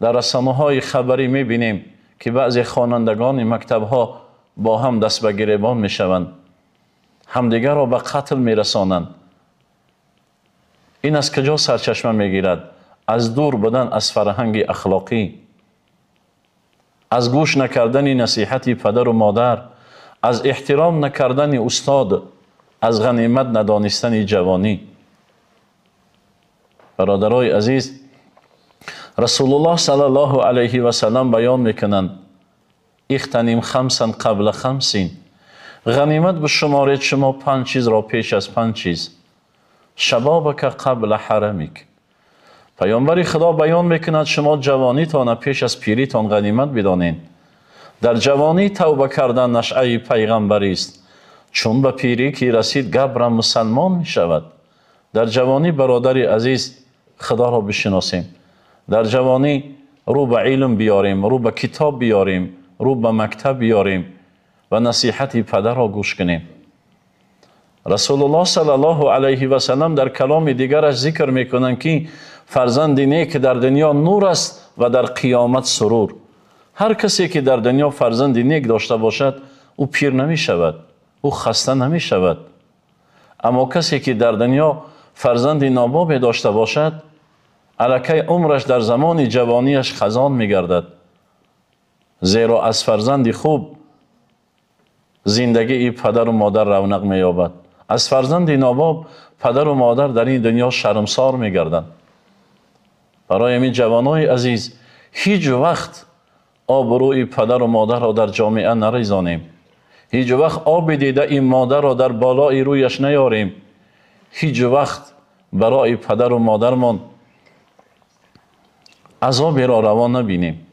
Дар расонаҳои хабарӣ мебинем, ки баъзе хонандагони мактабҳо бо ҳам даст ба гиребон мешаванд, ҳамдигарро ба қатл мерасонанд. Ин аз куҷо сарчашма мегирад? Аз дур будан аз фарҳанги ахлоқӣ, аз гӯш накардани насиҳати падару модар, аз эҳтиром накардани устод, аз ғанимат надонистани ҷавонӣ. Бародарои азиз, Расулуллоҳ саллаллоҳу алайҳи васаллам баён мекунанд: ихтаним хамсан қабла хамсин. Ғанимат бишуморед шумо панҷ чизро пеш аз панҷ чиз. Шабобака қабла ҳарамик. Паёмбари Худо баён мекунад, шумо ҷавонитона пеш аз пиритон ғанимат бидонед. Дар ҷавонӣ тавба кардан нашъаи пайғамбарист, чун ба пирӣ ки расид габра мусалмон мешавад. Дар ҷавонӣ, бародари азиз, Худоро бишиносем. Дар ҷавонӣ рӯ ба илм биёрем, рӯ ба китоб биёрем, рӯ ба мактаб биёрем ва насиҳати падарро гӯш кунем. Расулуллоҳ саллаллоҳу алайҳи васаллам дар каломи дигараш зикр мекунанд, ки фарзанди нек дар дунё нур аст ва дар қиёмат сурур. Ҳар касе ки дар дунё фарзанди нек дошта бошад, ӯ пир намешавад, ӯ хаста намешавад. Аммо касе ки дар дунё фарзанди нобобе дошта бошад, аллакай умраш дар замони ҷавонияш хазон мегардад. Зеро аз фарзанди хуб зиндагии падару модар равнақ меёбад. Аз фарзанди нобоб падару модар дар ин дунё шармсор мегарданд. Барои ҳамин, ҷавонои азиз, ҳеҷ вақт обрӯи падару модарро дар ҷомеа нарезонем. Ҳеҷ вақт оби дидаи модарро дар болои рӯяш наёрем. Ҳеҷ вақт барои падару модармон азоберо раво набинем.